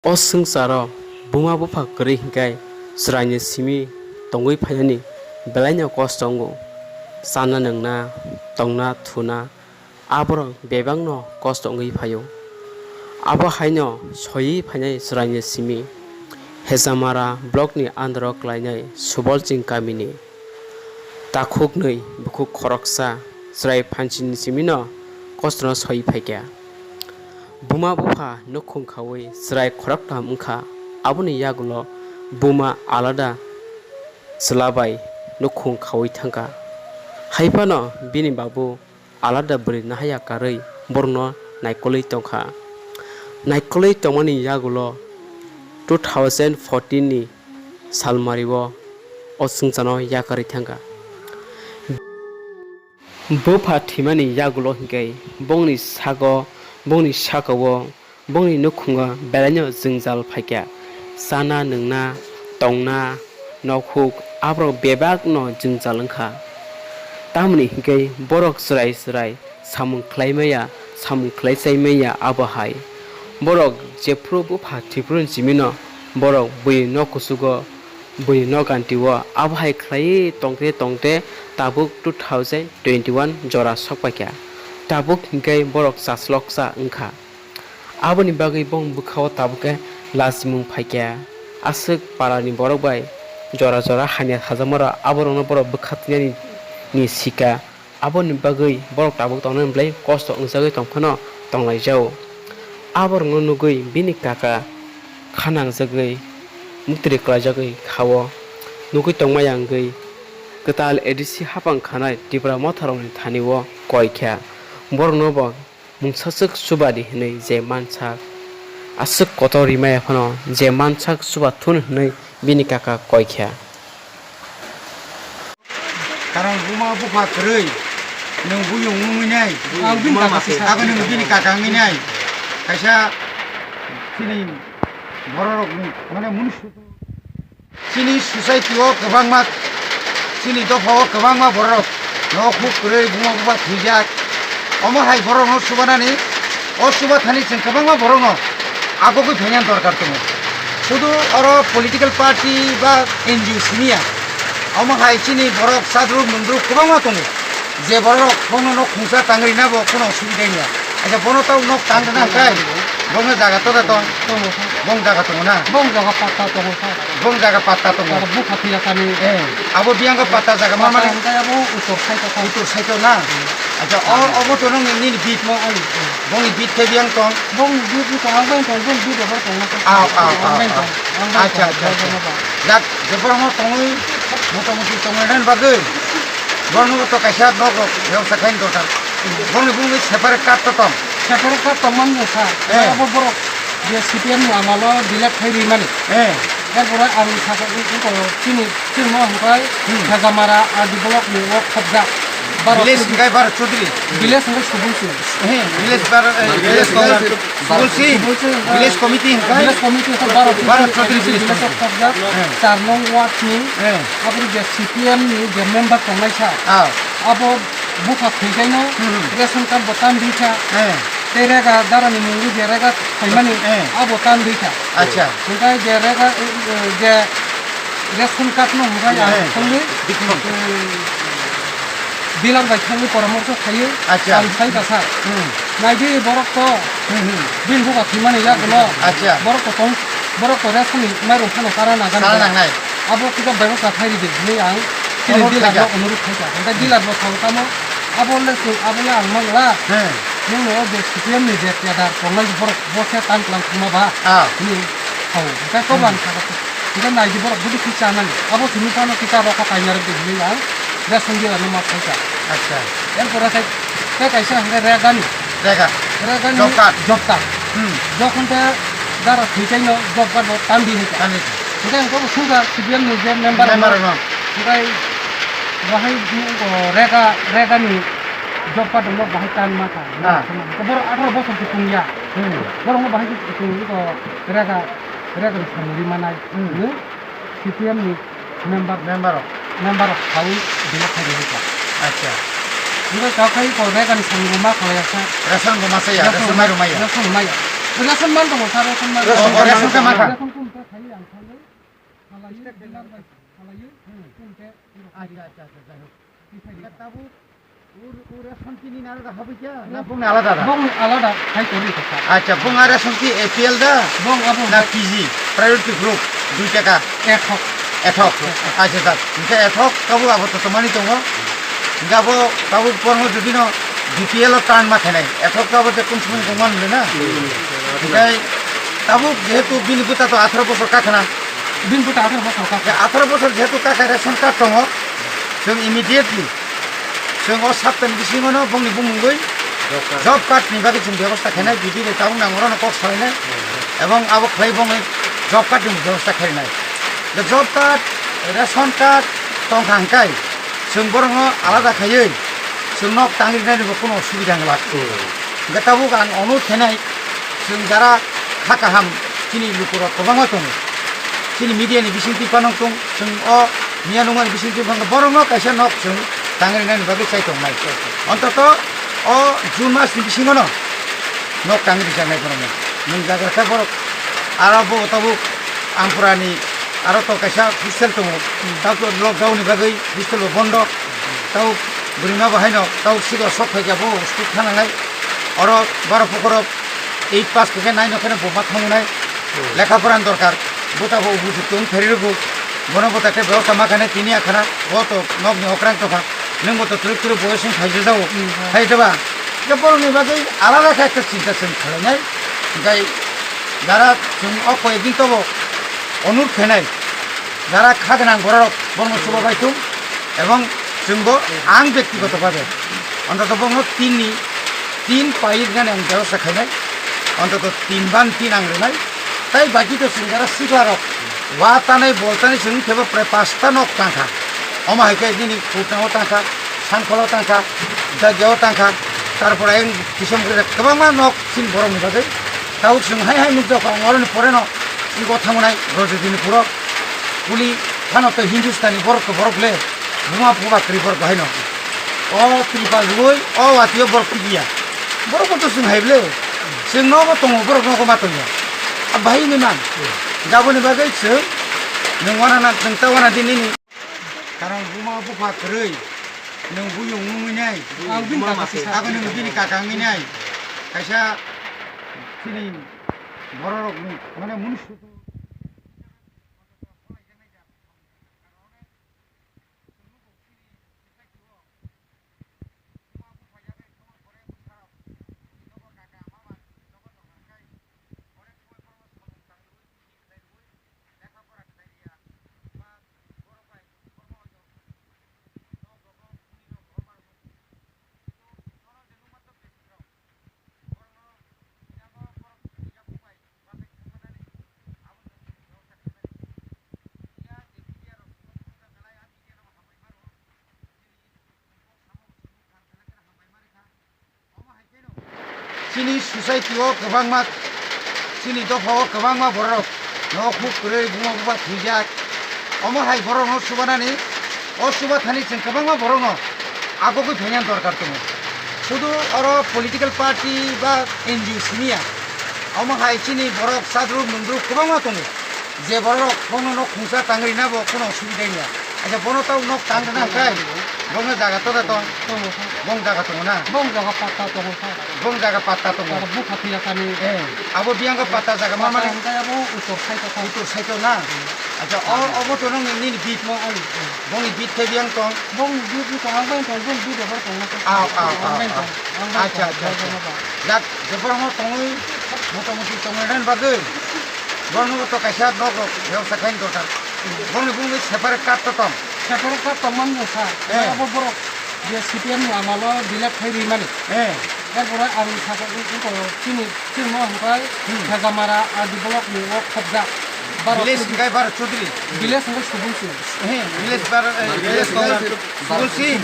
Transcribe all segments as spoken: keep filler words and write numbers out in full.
O swngcharo buma bupha kwrwi hinkhe chwraini simi tongwi phainani belaino kosto wngo. Chana nwngna, tongna, thuna, aborok bebakno kosto wngwi phaio. Abo haino soiwi phainai chwraini simi Hejamara blockni under-o klainai Subolching kamini takhuknwi bukhuk khoroksa chwrai phanchini simino kostono soiwi phaikha. Buma bupha nukhung khaui chwrai khoroktham wngkha, aboni yagulo buma alada chwla bai nukhung khaui thangkha. Haiphano bini babu alada bwrwi nahaya karwi borokno naikolwi tongkha. Naikolwi tongmani yagulo two thousand fourteen ni salmario o chwngchano yakarwi thangkha. Bupha thwimani yagulo hinkhe bongni sago, bongni sakao, bongni nukhungo belaino jwngjal phaikha. Chana, nwngna, tongna, nokhuk, aborok bebakno jwngjal wngkha. Tamoni hinkhe borok chwrai chwrai samung khlai maya, samung khlai chai maya abo hai. Borok jephru bupha thwiphru simino borok buini nok kuchugo, buini nok ganti o abo hai khlaiwi tongte tongte tabuk two thousand twenty one jora sokpaikha. Tabuk hinkhe borok chasloksa wngkha. Aboni bagwi bong bwkhao tabuk khe lachimung phaikha. Aswk parani borok bai jora jora hamya sajakmarok aborokno borok bwkha twinani ni sika. Aboni bagwi borok tabuk tongnani belai kosto wngjagwi tongphano tonglaijao. Aborokno nugwi bini kaka kha nangjagwi muktri klaijagwi khao. Nugwi tongmaya wngwi kwtal A D C hapang khanai Tipra motharokni thani-o koi kha. Borokno bo mungsaswk chuba di hwnwi je mansak, aswk kotor rimaya phano je mansak chuba thun hwnwi bini kaka koi kha. Karon buma bupha kwrwi, nwng buyung wngwi nai. Ang bini kaka se sa. Abo nwng bini kaka wngwi nai. Kaisa chini bororokni, mane, munu su-, chini society o kwbangma, chini dopha o kwbangma bororok nokhuk kwrwi buma bupha thwijak. Omo hai borokno chubanani, o chuba thani chwng kwbangma borokno agogwi phaina dorkar tongo. Sudu oro political party ba N G O simi ya. Omo hai chini borok chadru mundru kwbangma tongo. Je borok bono nok khungsa tangri na bo kono osubidha ya. Acha bono tau nok tang na kai. Bono jaga to da tong. Tongo sa. Bong jaga tongo na. Bong jaga patta tongo sa. Bong jaga patta tongo. Aro bupha thwi jakani. Eh, abo biyang patta jaga ma mane. Patta hwnkhe abo uttor side o tong. Uttor side o na. Acha o, obo to nong ni bit. Mo ai. Bong ni bit khe biyang tong. Bong bit ni tong, ang bai tong, bong bit abo tong na. Ah, ah, ah, ah. Acha, acha, acha. Jak, je borok no tongwi, motamuti tongwi nani bagwi. Borok no to kaisa nok rok, bebsa khaini dorkar. Borok ni bung ni separate card to tong. Separate card tong man sa. Eh. Abo borok je C P M ni amalo delete khai ri mani. Eh. Erpore ang saka, chini, chini mo hwnkhe, hmm, Khajamara R D block ni o khobjak. Village hwnkhe Bharat Chaudhary. Village hwnkhe Subul Singh. Eh, village Bharat, eh, village Subul Singh. Subul Singh hwnkhe village committee hwnkhe. Village committee hwnkhe Bharat Chaudhary, Bharat Chaudhary village village committee. Khobjak. Eh. Char nong ward ni, eh, aboni je C P M ni je member tongnai sa. Ah. Abo bupha thwijaino, hmm, ration card bo tan di kha. Eh. Tei rega darani mungwi je rega phaimani, eh, abo tan di kha. Acha. Hwnkhe je rega, eh, je ration card no hwnkhe ang, eh, thangwi, eh, dealer bai thangwi poramorso khaiwi, acha, ang sai kha sa. Hmm. Naidi borok to, hmm, hmm, bini bupha thwimani yagulo. Acha. Borok to tong, borok to ration ni mairum phano chara nangani. Chara nangnai. Abo kisa bebostha khai ridi hinwi ang chini dealer no onurudh khai kha. Hwnkhe dealer bo sao tamo, abo le chwng, abo le ang mangla. He. Nini o je C P M ni je cadre tongnai borok bo se tan tlang thangma ba. Ah. Hinwi sao. Hwnkhe kobo ang sakha. Hwnkhe naidi borok budi kisa nani. Abo simi phano kisa rokha kainarok di hinwi ang ration dealer no ma khai kha. Acha. Erpore khai tei kaisa hwnkhe rega ni. Rega. Rega ni job card. Job card. Hmm. Job hwnkhe dara thwijaino job card bo tan di hwnkha. Tan di. Hwnkhe ang khe bo sungkha C P M ni je member rokno. Member rokno. Hwnkhe bahai, o, rega, rega ni job card rokno bahai tan ma kha. Ah. Borok atharo bosor se tong ya. Hmm. Borokno bahai se tong, o, rega, rega ni samung ri manai. Hmm. Hinwi C P M ni member, member rok, member rok saui delete khai rihoi kha. Acha. Hwnkhe kha khai ko rega ni samung bo ma khlai ya kha. Ration bo ma cha ya, ration, ration mairum ma ya. Ration ma ya. Ration man tongo, sir, ration man. Ration card man tongo. Ration card man tongo. Ration card man tongo. Khalaiwi, dealer bai khalaiwi, hmm, tei acha, acha, acha, jai hok. Tei phai rikha. Tabuk ur, ur ration tini naro da habwi kya? Na bung alada da? Bung alada khai tori kha. Acha, bung aro ration ti A P L da? Bung abo. Na P G, priority group, dui taka. Ek hok. Ethok. Acha, da. Hingke ethok, tabuk abo to tomani tongo. Hingke abo tabuk borno jodi no B P L o tan ma khenai. Ethok tabuk je kum sumui tongma nung na. Hingke tabuk jehetu bini buta to atharo bosor kakhana. Bini buta atharo bosor kha. Ya, atharo bosor jehetu kaka ration card tongo, chwng immediately chwng o saptani bisingo no bongni bumungwi job card ni bagwi chwng bebosta khainai, B D bai tabuk nang orono kok salainai, ebong abo khlai bongni job card ni bebosta khainai. The job card, ration card tongkha hwnkhe chwng borokno alada khaiwi chwng nok tangwi rwnai bo kuno osubida wng glak. Hwnkhe tabuk ang onurod khainai, chwng jara kha kaham chini lukurok kwbangma tongo. Chini media ni bisingtwi phano chwng, chwng o miya nungmani bisingtwi phano borokno kaisa nok chwng tangwi rwnani bagwi chai tongnai. Ontoto o June mas ni bisingo no nok tangwi rijaknai borokno. Nwng jaga khe borok aro bo tabuk Ampura ni aro to kaisa hostel tongo. Tabuk lockdown ni bagwi hostel bo bondo. Tabuk bwrwima bo haino tabuk sigo sok phaikha bo school thangnai. Oro baro pokoro eight pass khe nine no kheno bo ma thangmwnai. Hmm. Lekha porani dorkar. Buta bo ubujukto wng pherwi rwgo. Bono bo ta khe bebosta ma khainai tini akhana. Bo to nokni okrang tongkha. Nwng bo to twrwk twrwk boyos wng phai jago. Hmm. Phai jaba. Khe borokni bagwi alada khe ekta chinta chwng khlainai. Hwnkhe jara chwng o koi din tobo onur khainai. Jara kha gwnang borok borokno chuba bai thung, ebong chwngbo ang bektigoto bhabe ontoto borokno tinni tin pairnani ang bebosta khainai, ontoto tin ban tin ang rwnai, tai baki to chwng jara siklarok wa tanai bol tanai chwng kebo prai pasta nok tangkha, omo hai khe nini Khurtangbo tangkha, Sangkholo tangkha, Dagiao tangkha, tarpore ayang kisom kwbangma nok chini borokni bagwi tabuk chwng hai hai nukjakha ang oroni poreno. Iko thangnai Rajodini puro kuli phano tei Hindustani borok to borok le buma buba kwrwi borok haino. O Tripal rwui o watio borok tigiya. Borok bo to chwng hai ble. Chwng nogo tongo borok nogo ma tongya. A bahai ni man. Jaboni bagwi chwng nwng wana na nwng ta wana di nini. Karang buma bupha kwrwi, nwng buyung wngwi nai. Ang bini kaka se sa. Abo nwng bini kaka wngwi nai. Kaisa chini bororokni, mane, munusu. Chini society o kwbangma, chini dopha o kwbangma borok nok huk kwrwi buma buba thwijak. Omo hai borok no chubanani, o chuba thani chwng kwbangma borok no agogwi phaina dorkar tongo. Sudu oro political party ba N G O simi ya. Omo hai chini borok chadru mundru kwbangma tongo. Je borok bono nok khungsa tangwi na bo kuno osubida ya. Acha bono tau nok tang rwna hwnkhe, bono jaga to da tong? Tongo kha. Bong jaga tongo na? Bong jaga patta tongo kha. Bong jaga patta tongo. Aro bupha thwiya kani. Eh, abo biyang khe patta jaga ma mani? Patta hwnkhe abo uttor side o kha. Uttor side o na? Hmm. Acha, o, obo to nong nini bit? Mo ani. Bongni bit khe biyang tong? Bong bit ni tong, ang bai tong, bong bit abo tong na kha. Ah, ah, ah, ah. Ang bai tong, ang bai tong. Acha, acha, acha. Jak, je borokno tongwi, motamuti tongwi rwna bagwi, borokno to kaisa nok rok bebosta khaina dorkar. Borokni bumungwi separate card to tong? Separate card tongmani no sa. Eh. Abo borok je C P M ni amalo delete khai rimani. Eh. Erpore ang saka wngkha chini, chini no hwnkhe Hmm. Khejamara R D block ni o khobjak. Village hwnkhe Bharat Chaudhary. Village hwnkhe Subul Singh. Eh, village Bharat, eh, village Bharat. Subul Singh,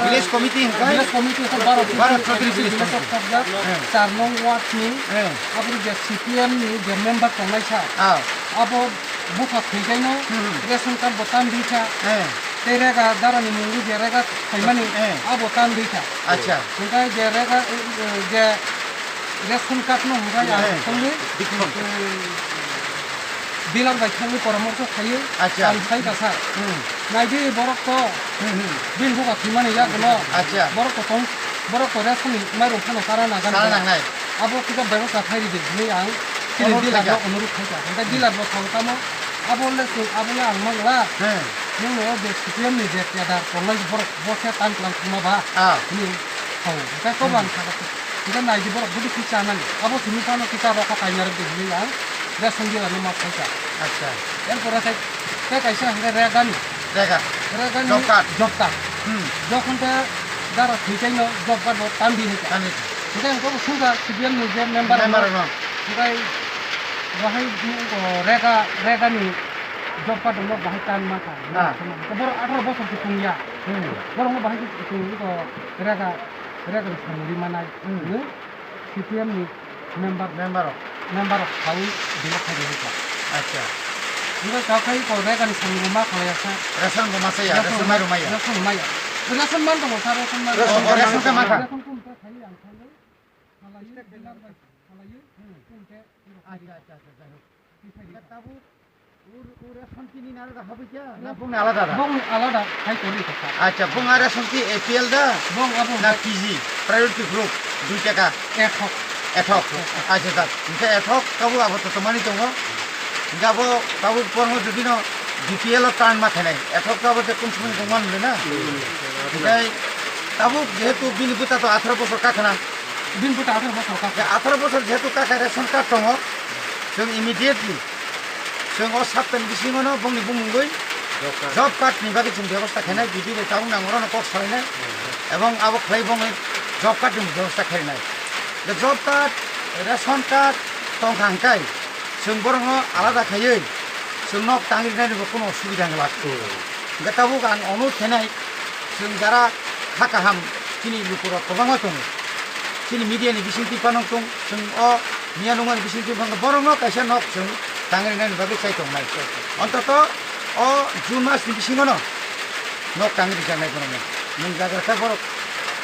village committee hwnkhe? Village committee hwnkhe Bharat Bharat Chaudhary village committee. Kabjak, Eh. char nong ward ni, Eh. aboni je C P M ni je member tongnai sa, Ah. abo bupha thwijaino Hmm. ration card bo tan di kha, Eh. tei rega darani mungwi je rega phaimani, Eh. abo tan di kha. Acha. Hwnkhe je rega, eh, je Ration card no hwnkhai ang Eh, thangwi, dikhon. eh, dealer bai thangwi poramorso khaiwi Acha. ang sai kha sa. Hmm. Naidi borok to Hmm, hmm. bini buga thwimani yagulo. Acha. Borok to tong, borok to ration ni mairum phano chara nangani Chara bo. nangnai. Abo kisa bebostha khairidi hinwi ang chini Onuruk dealer khaikha. no onuruk khaikha. Hwnkhai Hmm. dealer bo sao tamo, abo le chwng, abo le ang mangla. Hmm. Nwng no je C P M ni je cadre tongnai borok bo khe tan tlang thangma ba. Ah. Hinwi sao. Hwnkhai kobo Hmm. ang sakha. Hingke naidi borok budi kisa nani. Abo simi phano kisa rokha kainarok de hinwi ang ration dealer no ma phaikha. Acha. Erpore khe tei kaisa hingke Rega ni. Rega. Rega ni Job card. Job card. Hmm. Jokhon te dara thwichai no job card bo tamdi hingka. Tamdi. Hingke ang kebo sungkha C P M ni je member Member no. no. Hingke bahai, o, Rega, Rega ni job card no bahai tan ma kha. Ah. Borok atharo bosor se tong ya. Hmm. Borok no bahai se tong ya, o, Rega, Rega ni samung ri manai. Hmm. Hingke C P M ni member, Member rok. member rok saui dile khai di hika. Acha. Hingke ka khai ko Rega ni samung ma khalai asa. Ration bo ma saya, Ration ration ma-, mairum maya. ration maya. Ration man tongo sa, ration man. Ration Oh, ration ka man kha. Ration kum ta khai ang khai. Khalai, dealer bai khalai, kum te. Acha, acha, acha, jai hok. Tabuk ur, ur ration tini naro da habui kya? Na bung alada da? Bung alada khai toli kha. Acha, bung aro ration ti A P L da? Bung abo Na P G, priority group, dui taka. Ek hok. Ethok. Acha, da. Hingke ethok, kabu abo to tomani tongo. Hingke abo kabu pormo jodi no B P L o tan ma khenai. Ethok to abo je kum sumui tongma nule na. Hingke tabuk jehetu bini buta to atharo bosor kakhana. Bini buta atharo bosor kakhana. Atharo bosor jehetu kakha ration card tongo. Chwng immediately Chwng o saptani bisingo no bongni bumungwi Job card. job card ni bagwi chwng bebosta khainai, B D bai tabuk nang orono kok salainai, Hmm. ebong abo khlai bongni job card ni bebosta khainai. The job card, ration card tongkha hwnkhe chwng borokno alada khaiwi chwng nok tangwi rwnai ni bo kuno osubida wng glak. Hmm. Hwnkhe tabuk ang onurod khainai, chwng jara kha kaham chini lukurok kwbangma tongo. Chini media ni bisingtwi phano tong, chwng o miya nungmani bisingtwi phano borokno kaisa nok chwng tangwi rwnani bagwi chai tongnai. Ontoto o June mas ni bisingo no nok tangwi rijaknai borokno. Nwng jaga khe borok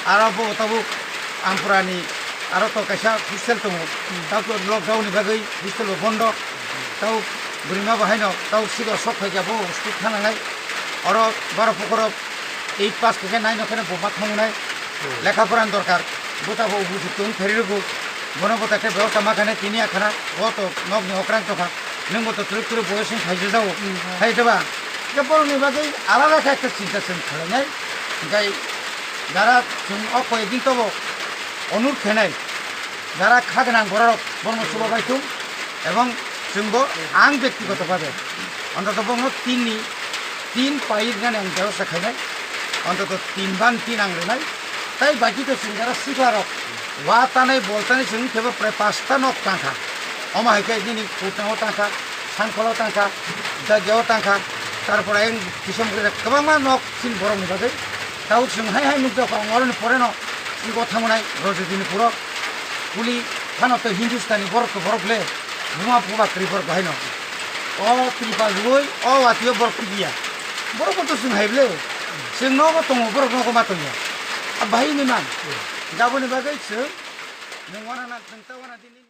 aro bo tabuk Ampura ni aro to kaisa hostel tongo. Tabuk lockdown ni bagwi hostel bo bondo. Tabuk bwrwima bo haino tabuk sigo sok phaikha bo school thangnai. Oro baro pokoro eight pass khe nine no kheno bo ma thangwi nai. Hmm. Lekha pora ni dorkar. Buta bo buji tong pheri rwgo. Bono bo ta khe bebostha ma khainai tini akhana. Bo to nok ni okrang tongkha. Nwng bo to twrwk twrwk bo song phai jajao. Hmm. Phai jaba. Khe borok ni bagwi alada khe ekta chinta chwng khlainai. Hingkhai jara chwng o koi din tobo onur khainai. Jara kha gwnang borok borokno chuba bai thung, ebong chwngbo ang bektigoto bhabe ontoto borokno tinni tin pai rwnani ang bebosta khainai, ontoto tin ban tin ang rwnai, tai baki to chwng jara sikla rok wa tanai bol tanai chwng kebo prai pasta nok tangkha, omo hai khe nini Kutnao tangkha, Sangkholo tangkha, Dagiao tangkha, tarpore ayang Kisamguri kwbangma nok chini borokni bagwi tabuk chwng hai hai nukjakha ang oroni poreno. Iko thangnai Rajodini puro kuli phano tei Hindustani borok to borok le buma buba kwrwi borok bahaino. O Tripal rwui o watio borok tigiya. Borok bo to chwng hai ble. Chwng nogo tongo borok nogo ma tongya. A bahai ni man. Jaboni bagwi chwng nwng wana na chwng ta wana dini.